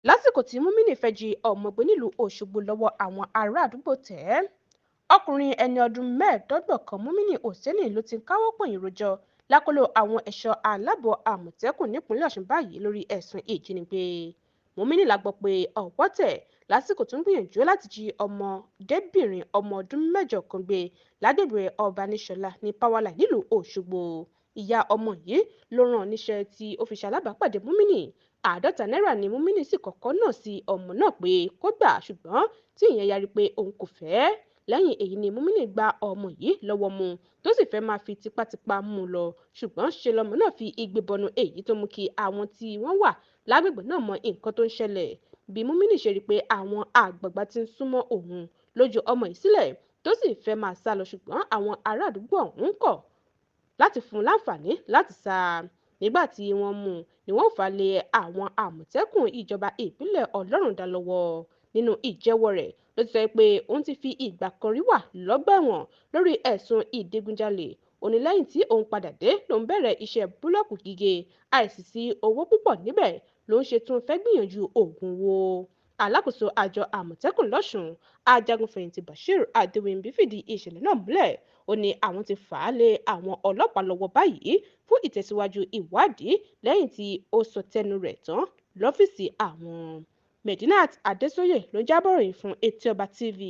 Lásìkò tí Mumini fẹ́ẹ́ jí ọmọ gbé nílùú Ọ̀ṣọ́gbó lọ́wọ́ àwọn ará àdúgbò tẹ̀ ẹ́. Ọkùnrin ẹni ọdún 25 kan, Mumini Hosseini, ló ti ń káwọ́ pọ̀nyìn rojọ́ lákọlò àwọn ẹ̀ṣọ́ aláàbọ̀ Àmọ̀tẹ́kùn nípìnlẹ̀ Ọ̀ṣun báyìí lórí ẹ̀sùn ìjínigbé. Mumini la gbọ́ pé ọwọ́ tẹ̀ lásìkò tó ń gbìyànjú láti jí ọmọdébìnrin ọmọ ọdún 8 kan gbé lágbègbè Ọbaníṣọlá ní Powerline nílùú Ọ̀ṣọ́gbó. Ìyá ọmọ yìí ló rán níṣẹ́ tí ó fi ṣalábàápàdé Mumini. 50 náírà ni Mumini sì kọ́kọ́ ná sí ọmọ náà pé kó gbà, ṣùgbọ́n tí ìyẹn yarí pé òun kò fẹ́. Lẹ́yìn èyí ni Mumini gba ọmọ yìí lọ́wọ́ mú tó sì fẹ́ máa fi tipátipá mú un lọ, ṣùgbọ́n ṣe lọmọ náà fi igbe bọnu, èyí tó mú kí àwọn tí wọ́n wà lágbègbè náà mọ nǹkan tó ń ṣẹlẹ̀. Bí Mumini ṣe rí i pé àwọn àgbààgbà ti ń súnmọ́ òun ló ju ọmọ yìí sílẹ̀ tó sì fẹ́ máa sá lọ, ṣùgbọ́n àwọn ará àdúgbò ọ̀hún kọ̀ láti fún un láǹfààní láti sá. Nígbà tí wọ́n mú un ni wọ́n fà á lé àwọn Àmọ̀tẹ́kùn ìjọba ìbílẹ̀ Ọlọ́rundá lọ́wọ́. Nínú ìjẹ́wọ́ rẹ̀ ló ti sọ pé òun ti fi ìgbà kan rí wà lọ́gbà ẹ̀wọ̀n lórí ẹ̀sùn ìdígunjalè. Ó ní lẹ́yìn tí òun padà dé lòun bẹ̀rẹ̀ iṣẹ́ búlọ́ọ̀kù gígé, àìsí sí owó púpọ̀ níbẹ̀ ló ń ṣe tún fẹ́ gbìyànjú oògùn owó. Alákòóso àjọ Àmọ̀tẹ́kùn lọ́sùn, ajagunfẹ̀yìntì Bashir Adéwìnbí, fìdí ìṣẹ̀lẹ̀ náà múlẹ̀. Ó ní àwọn ti fà á lé àwọn ọlọ́pàá lọ́wọ́ báyìí fún ìtẹ̀síwájú ìwádìí lẹ́yìn tí ó sọ tẹnu rẹ̀ tán lọ́fíìsì àwọn. Medinat Adésóyè ló ń jábọ̀ ròyìn fún Etí Ọba TV.